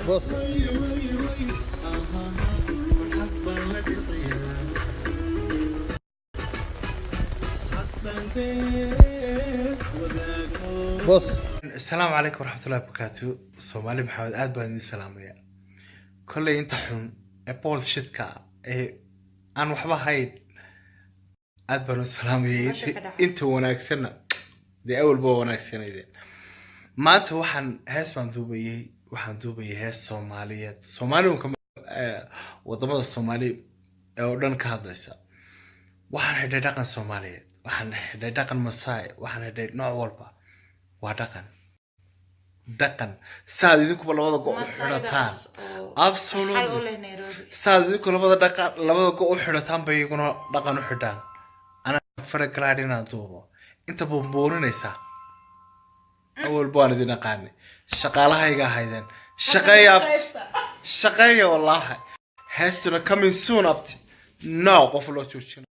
Boss. Boss. Asalaamu calaykum waraxmatullahi wabarakaatu. Soomaali Maxamed, aad baan idin salaamaya. Kolley inta xun ee bullshitka ee aan waxba hayn aad baan u salaamaya. Nolosha inta ka dhaca. Inta wanaagsanna dee awalba waa wanaagsanaydeen. Maanta waxaan hees baan duubayay, waxaan duubayay hees Soomaaliyeed, Soomaali wadamada Soomaali ee oo dhan ka hadlaysa. Waxaan xidhay dhaqan Soomaaliyeed, waxaan xidhay dhaqan Masaai, waxaan xidhay nooc walba. Waa dhaqan, dhaqan saad idinkuba labada go' u xidhataan. Masaaydaas oo xal u Absolutely. leh Nairobi. Saad idinku labada dhaqan, labada go' u xidhataan bay iyaguna dhaqan u xidhaan. Anaa faraglad inaan duubo inta buunbuuninaysaa. Awal baan idin aqaanay, shaqaalahayga ahaydeen. Shaqeeya, abti, shaqeeya. Wallaahi heestuna coming soon, abti. No qof loo joojina.